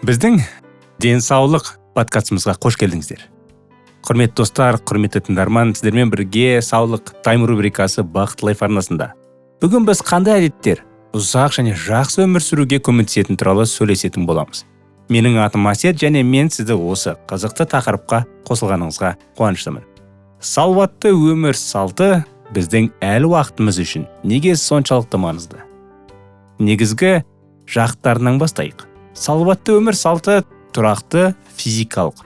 Біздің денсаулық подкастымызға қош келдіңіздер. Құрметті достар, құрметті тыңдарман, сіздермен бірге Саулық тайм рубрикасы Бақыт Лайф арнасында. Бүгін біз қандай әдеттер ұзақ және жақсы өмір сүруге көмектесетіні туралы сөйлесетін боламыз. Менің атым Әсет және мен сізді осы қызықты тақырыпқа қосылғаныңызға қуаныштымын. Салауатты өмір салты біздің әл уақытымыз үшін неге соншалықты маңызды? Негізгі жақтарынан бастайық. Салауатты өмір салты тұрақты физикалық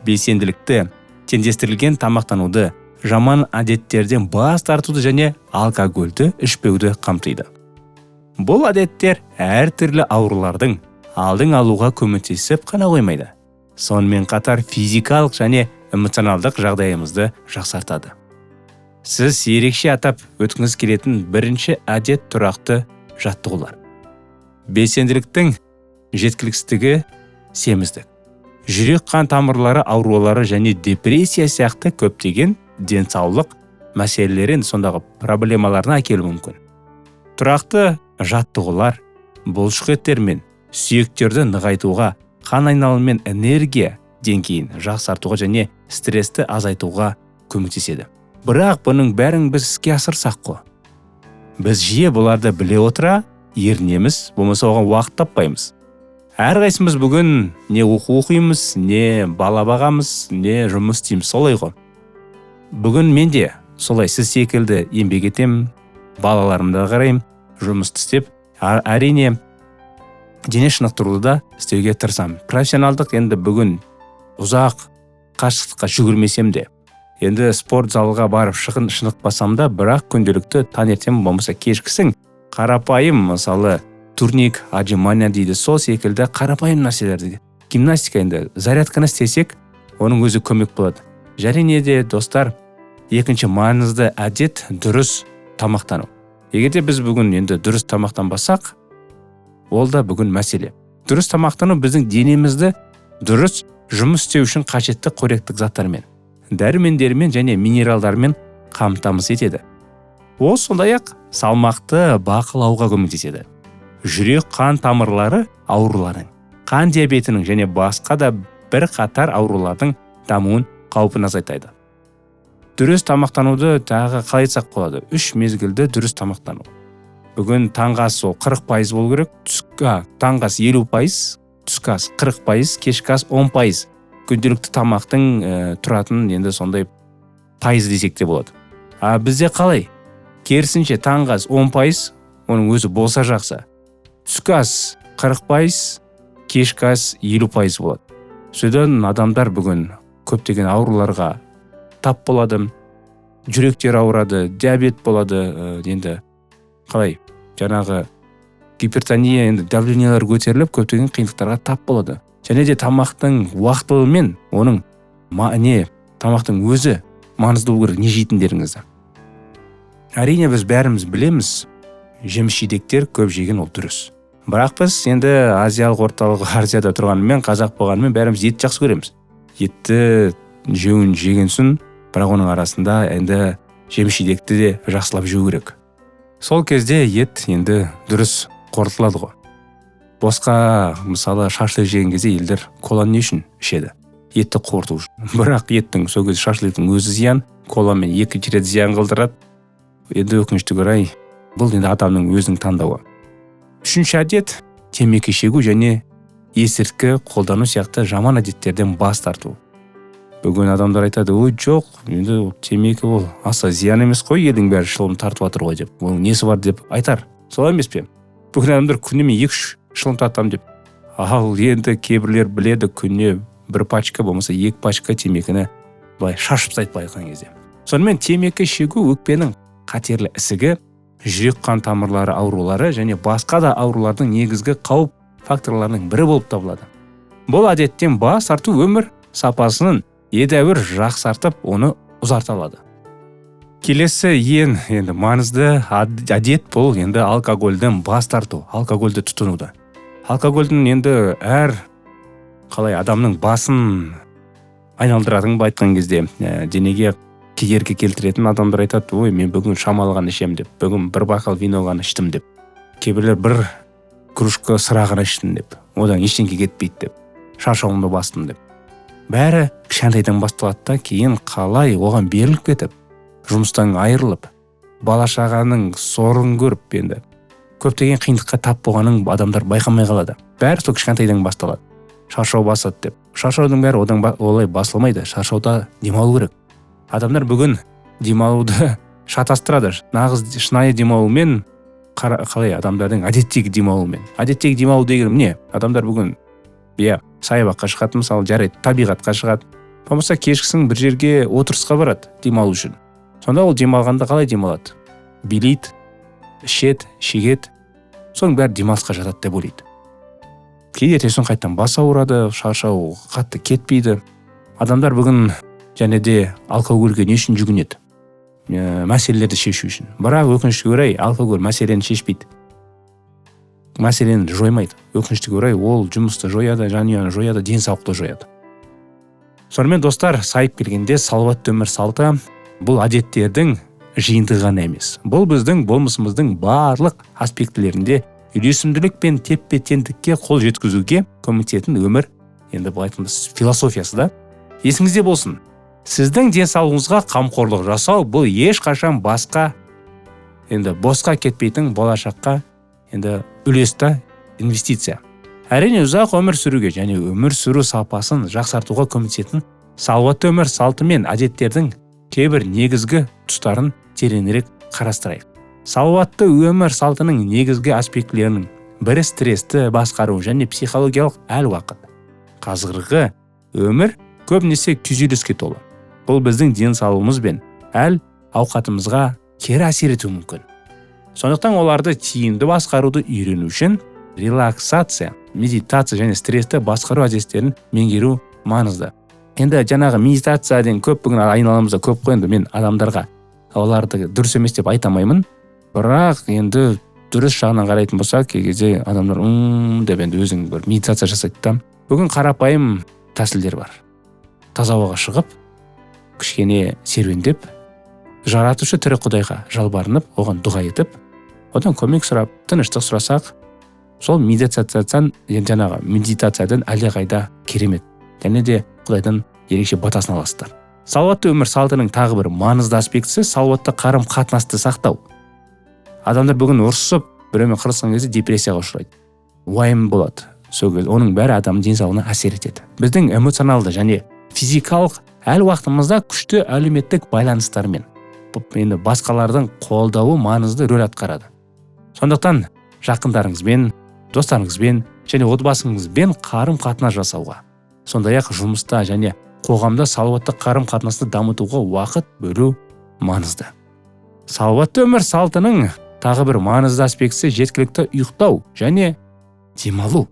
белсенділікті, теңдестірілген тамақтануды, жаман әдеттерден бас тартуды және алкогольді ішпеуді қамтиды. Бұл әдеттер әртүрлі аурулардың алдын алуға көмектесіп қана қоймайды, сонымен қатар физикалық және эмоционалдық жағдайымызды жақсартады. Сіз ерекше атап өткіңіз келетін бірінші әдет тұрақты жаттығулар. Белсенділіктің жеткіліксіздігі семіздік, жүрек қан тамырлары аурулары және депрессия сияқты көптеген денсаулық мәселелерін, сондағы проблемаларына әкелуі мүмкін. Тұрақты жаттығулар бұлшық мен сүйектерді нығайтуға, қан айналымы мен энергия деңгейін жақсартуға және стрессті азайтуға көмектеседі. Бірақ бұның бәрін біз іске асырсақ қой. Біз жиі бұларды біле отыра ерінеміз, болмаса оған уақыт таппаймыз. Әрқайсымыз бүгін не оқу оқимыз, не бала бағамыз, не жұмыс істейміз, солай ғой. Бүгін мен де солай сіз секілді еңбек етемін, балаларымды да қараймын, жұмыс істеп, әрине дене шынықтыруды да істеуге тырысамын. Профессионалдық енді бүгін ұзақ қашықтыққа жүгірмесем де, енді спорт залға барып шынықпасам да, бірақ күнделікті таңертең болмаса кешкісін қарапайым, мысалы, турник, отжимания дейді, сол секілді қарапайым нәрселерді, гимнастика, енді зарядканы істесек, оның өзі көмек болады. Және де, достар, екінші маңызды әдет дұрыс тамақтану. Егер де біз бүгін енді дұрыс тамақтанбасақ, ол да бүгін мәселе. Дұрыс тамақтану біздің денемізді дұрыс жұмыс істеу үшін қажетті қоректік заттармен, дәрумендермен және минералдармен қамтамасыз етеді. Ол сондай-ақ салмақты бақылауға көмектеседі. Жүрек қан тамырлары ауруларының, қан диабетінің және басқа да бір қатар аурулардың дамуын қаупін азайтады. Дұрыс тамақтануды тағы қалай айтсақ болады? 3 мезгілді дұрыс тамақтану. Бүгін таңғы ас ол 40% болу керек, таңғы ас 50%, түскі ас 40%, кешкі ас 10%. Күнделікті тамақтың тұратын енді сондай пайыз десек те болады. А бізде қалай? Керісінше, таңғы ас 10%, оның өзі болса жақсы. Түскі ас 40%, кешкі ас 50% болады. Содан адамдар бүгін көптеген ауруларға тап болады, жүректері ауырады, диабет болады, енді қалай, жаңағы гипертония, енді давлениялар көтеріліп, көптеген қиындықтарға тап болады. Және де тамақтың уақытылымен оның тамақтың өзі маңызды болу керек, не жейтіндеріңізді. Әрине, біз бәріміз білеміз, жеміс-жидектер көп жеген ол дұрыс. Бірақ біз енді азиялық орталық Азияда тұрғанымен, қазақ болғанымен, бәріміз ет жақсы көреміз. Етті жеуін жеген соң, бірақ оның арасында енді жеміс-жидекті де жақсылап жеу керек. Сол кезде ет енді дұрыс қорытылады ғой. Босқа, мысалы, шашлык жеген кезде елдер коланы не үшін ішеді? Етті қорыту үшін. Бірақ еттің сол кезде шашлыктың өзі зиян, коламен 2 рет зиян қылдырады. Енді өкінішті орай, бұл енді адамның өзінің таңдауы. Үшінші әдет темекі шегу және есірткі қолдану сияқты жаман әдеттерден бас тарту. Бүгін адамдар айтады: ой, жоқ, енді темекі ол аса зиян емес қой, елдің бәрі шылым тартып жатыр ғой деп, оның несі бар деп айтар. Солай емес пе? Бүгін адамдар күніне 2-3 шылым тартамын деп. Ал енді кейбіреулер біледі, күніне 1 пачка болмаса 2 пачка темекіні былай шашып тастайды, былай айтқан кезде. Сонымен темекі шегу өкпенің қатерлі ісігі, жүрек қан тамырлары аурулары және басқа да аурулардың негізгі қауіп факторларының бірі болып табылады. Бұл әдеттен бас тарту өмір сапасының едәуір жақсартып, оны ұзарта алады. Келесі ең енді маңызды әдет бұл енді алкогольден бас тарту, алкогольді тұтынуды. Алкогольдің енді әр қалай адамның басын айналдыратын, былай айтқан кезде, денеге кедергі келтіретін. Адамдар айтады: ой, мен бүгін шамалы ғана ішемін деп, бүгін бір бокал вино ғана іштім деп, кейбіреулер бір кружка сыра ғана іштім деп, одан ештеңе кетпейді деп. Шаршауымды бастым деп. Бәрі кішкентайдан басталады да, кейін қалай оған беріліп кетіп, жұмыстан айырылып, бала шағаның сорын көріп, енді көптеген қиындыққа тап болғанын адамдар байқамай қалады. Бәрі сол кішкентайдан басталады. Шаршау басады деп. Шаршаудың бәрі одан олай басылмайды. Шаршауда демалу керек. Адамдар бүгін демалуды шатастырады. Нағыз шынайы демалумен қалай адамдардың әдеттегі демалумен. Әдеттегі демалу деген не? Адамдар бүгін саябаққа шығады, мысалы, жарайды, табиғатқа шығады. Болмаса кешкісін бір жерге отырысқа барады демалу үшін. Сонда ол демалғанда қалай демалады? Билейді, ішеді, шегеді. Соның бәрі демалысқа жатады деп ойлайды. Кейде ертесін қайтадан бас ауырады, шаршау қатты кетпейді. Адамдар бүгін және де алкогольге не үшін жүгінеді? Мәселелерді шешу үшін. Бірақ өкінішке орай алкоголь мәселені шешпейді. Мәселені жоймайды. Өкінішке орай ол жұмысты жояды, жанұяны жояды, денсаулықты жояды. Сонымен, достар, сайып келгенде салауатты өмір салты бұл әдеттердің жиынтығы ғана емес. Бұл біздің болмысымыздың барлық аспектілерінде үйлесімділік пен тепе-теңдікке қол жеткізуге көмектесетін өмір, енді былай айтқанда, философиясы да. Есіңізде болсын, сіздің денсаулығыңызға қамқорлық жасау бұл ешқашан басқа, енді босқа кетпейтін болашаққа енді үлес та, инвестиция. Әрине, ұзақ өмір сүруге және өмір сүру сапасын жақсартуға көмектесетін салауатты өмір салты мен әдеттердің кейбір негізгі тұстарын тереңірек қарастырайық. Салауатты өмір салтының негізгі аспектілерінің бірі стрессті басқару және психологиялық әл-уақыт. Қазіргі өмір көбінесе күйзеліске толы. Бұл біздің денсаулығымыз бен әл ауқатымызға кері әсер етуі мүмкін. Сондықтан оларды тиімді басқаруды үйрену үшін релаксация, медитация және стрессті басқару әдістерін меңгеру маңызды. Енді жаңағы медитация деген көп бүгін айналамызда көп қой, енді мен адамдарға оларды дұрыс емес деп айта алмаймын. Бірақ енді дұрыс жағынан қарайтын болсақ, кей кезде адамдар деп енді өзің бір медитация жасайды да. Бүгін қарапайым тәсілдер бар. Таза ауаға шығып, кішкене серуендеп, жаратушы тірі Құдайға жалбарынып, оған дұға етіп, одан көмек сұрап, тыныштық сұрасақ, сол медитациядан, енді жаңағы медитациядан әлдеқайда керемет. Және де Құдайдан ерекше батасын аласыздар. Салауатты өмір салтының тағы бір маңызды аспектісі салауатты қарым-қатынасты сақтау. Адамдар бүгін ұрысып, біреумен қырылысқан кезде депрессияға ұшырайды. Уайым болады. Сол кезде оның бәрі адамның денсаулығына әсер етеді. Біздің эмоционалды және физикалық әл уақытымызда күшті әлеуметтік байланыстармен енді басқалардың қолдауы маңызды рөл атқарады. Сондықтан жақындарыңызбен, достарыңызбен және отбасыңызбен қарым-қатынас жасауға, сондай-ақ жұмыста және қоғамда салауатты қарым-қатынасты дамытуға уақыт бөлу маңызды. Салауатты өмір салтының тағы бір маңызды аспектісі жеткілікті ұйықтау және демалу.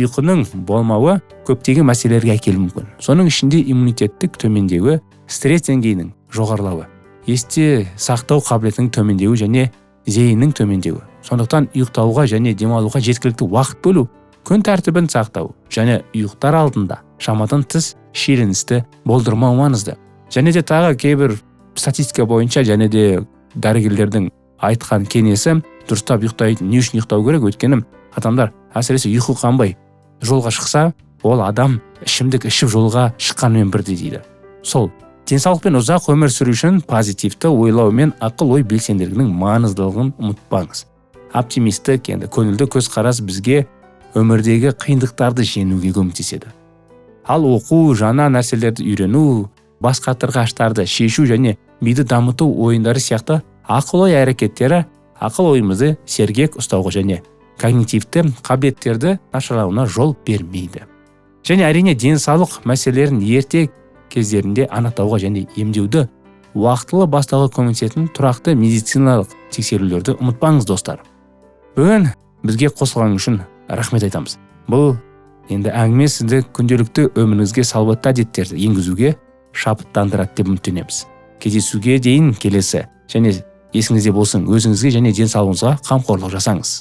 Ұйқының болмауы көптеген мәселелерге әкелуі мүмкін. Соның ішінде иммунитеттік төмендеуі, стресс деңгейінің жоғарылауы, есте сақтау қабілетінің төмендеуі және зейіннің төмендеуі. Сондықтан ұйықтауға және демалуға жеткілікті уақыт бөлу, күн тәртібін сақтау және ұйықтар алдында шамадан тыс шиеленісті болдырмау маңызды. Және де тағы кейбір статистика бойынша және де дәрігерлердің айтқан кеңесі, дұрыстап ұйықтайтын, не үшін ұйықтау керек? Өйткені адамдар әсіресе ұйқы қанбай жолға шықса, ол адам ішімдік ішіп жолға шыққанымен бірдей дейді. Сол денсаулық пен ұзақ өмір сүру үшін позитивті ойлау мен ақыл ой белсенділігінің маңыздылығын ұмытпаңыз. Оптимистік, енді көңілді көзқарас бізге өмірдегі қиындықтарды жеңуге көмектеседі. Ал оқу, жаңа нәрселерді үйрену, бас қатырғыштарды шешу және миды дамыту ойындары сияқты ақыл ой әрекеттері ақыл ойымызды сергек ұстауға және когнитивті қабілеттерді нашарлауына жол бермейді. Және әрине денсаулық мәселелерін ерте кездерінде анықтауға және емдеуді уақытылы бастауға көмектесетін тұрақты медициналық тексерулерді ұмытпаңыз, достар. Бүгін бізге қосылғаныңыз үшін рахмет айтамыз. Бұл енді әңгіме сізді күнделікті өміріңізге салауатты әдеттерді енгізуге шабыттандырады деп үміттенеміз. Кездесуге дейін келесі және есіңізде болсын, өзіңізге және денсаулығыңызға қамқорлық жасаңыз.